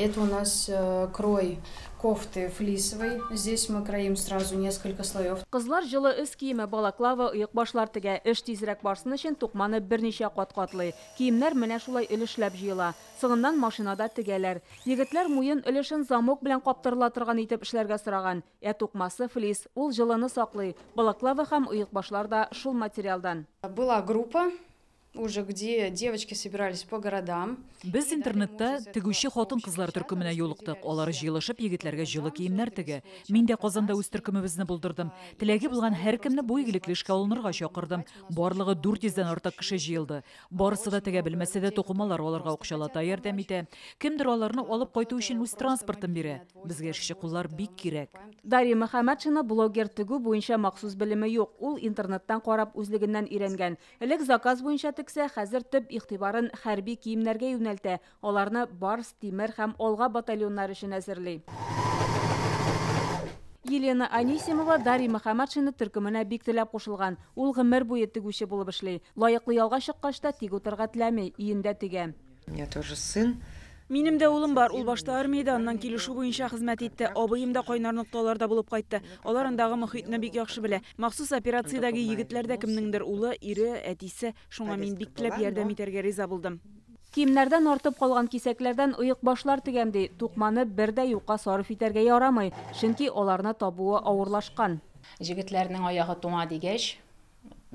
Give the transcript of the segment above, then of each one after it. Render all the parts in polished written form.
Это у нас крой кофты флисовой. Здесь мы кроим сразу несколько слоев. Кызлар җылы өс киеме, балаклава, оекбашлар тегә. Эш тизрәк барсын өчен тукманы берничә кат катлый. Киемнәр менә шулай өлешләп җыела. Соңыннан машинада тегәләр. Егетләр муен өлешен замок белән каптырыла торган итеп эшләргә сораган. Ә тукмасы флис, ул җылыны саклый. Балаклава һәм оекбашлар да шул материалдан. Была группа уже, где девочки собирались по городам. Без интернетта тегүче хатын-кызлар төркеменә юлыктык. Алар җыелышып егетләргә җылы киемнәр тегә. Мин дә Казанда үз төркемебезне булдырдым. Теләге булган һәркемне бу игелекле эшкә алынырга чакырдым. Барлыгы 400 дән артык кеше җыелды. Барысы да тегә белмәсә дә, тукымалар алырга акчалата ярдәм итә. Кемдер аларны алып кайту өчен үз транспортын бирә. Безгә эшче куллар бик кирәк. Дарья Мөхәммәтшина блогер, тегү буенча махсус белеме юк. Ул интернеттан карап үзлегеннән өйрәнгән. Элек заказ буенча тексә, хәзер төп игътибарын хәрби киемнәргә юнәлтә. Аларны Барс, Тимер һәм Алга батальоннары өчен әзерли. Елена Анисимова Дарья Мөхәммәтшина төркеменә бик теләп кушылган. Ул гомер буе тегүче булып эшли. Лаеклы ялга чыккач та тик утырырга теләми, өендә тегә. У меня тоже сын. Минем дә улым бар. Ул башта армиядә, аннан килешү буенча хезмәт итте. Абыем да кайнар нокталарда булып кайтты. Алар андагы мохитне бик яхшы белә. Махсус операциядәге егетләр дә кемнеңдер улы, ире, әтисе. Шуңа мин бик теләп ярдәм итәргә риза булдым. Киемнәрдән артып калган кисәкләрдән оекбашлар тегәм ди. Тукманы бер дә юкка сарыф итәргә ярамый, чөнки аларны табуы авырлашкан. Егетләрнең аягы туңа дигәч,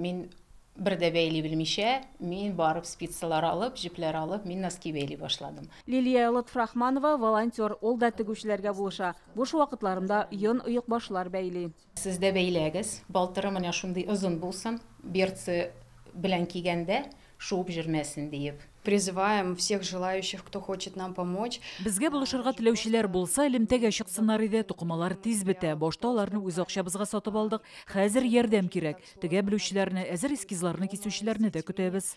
мин бер дә бәйли белмичә, мин барып спицалар алып, җепләр алып, мин носки бәйли башладым. Лилия Лотфрахманова волонтер, ул да тегүчеләргә булыша. Буш вакытларында йон оекбашлар бәйли. Сез дә бәйләгез, балтыры менә шундый озын булсын, берцы белән кигәндә шуып йөрмәсен диеп. Призываем всех желающих, кто хочет нам помочь. Безгә булышырга теләүчеләр булса, элемтәгә чыксыннар иде. Тукымалар тиз бетә. Башта аларны үз акчабызга сатып алдык. Хәзер ярдәм кирәк. Тегә белүчеләрне, әзер эскизларны кисүчеләрне дә көтәбез.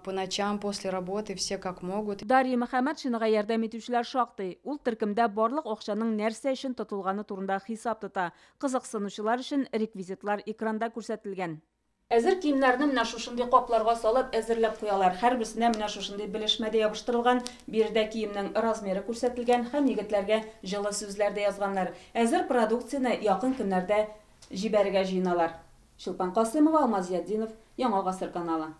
По ночам после работы все как могут. Дарья Мөхәммәтшинага ярдәм итүчеләр шактый. Ул төркемдә барлык акчаның нәрсә өчен тотылганы турында хисап тота. Кызыксынучылар өчен реквизитлар экранда күрсәтелгән. Әзер киемнәрне менә шушындый капларга салып әзерләп куялар. Һәрберсенә менә шушындый белешмә дә ябыштырылган. Биредә киемнең размеры күрсәтелгән һәм егетләргә җылы сүзләр дә язганнар. Әзер продукцияне якын көннәрдә җибәрергә җыеналар. Чулпан Касымова, Алмаз Яддинов, Яңа Гасыр каналы.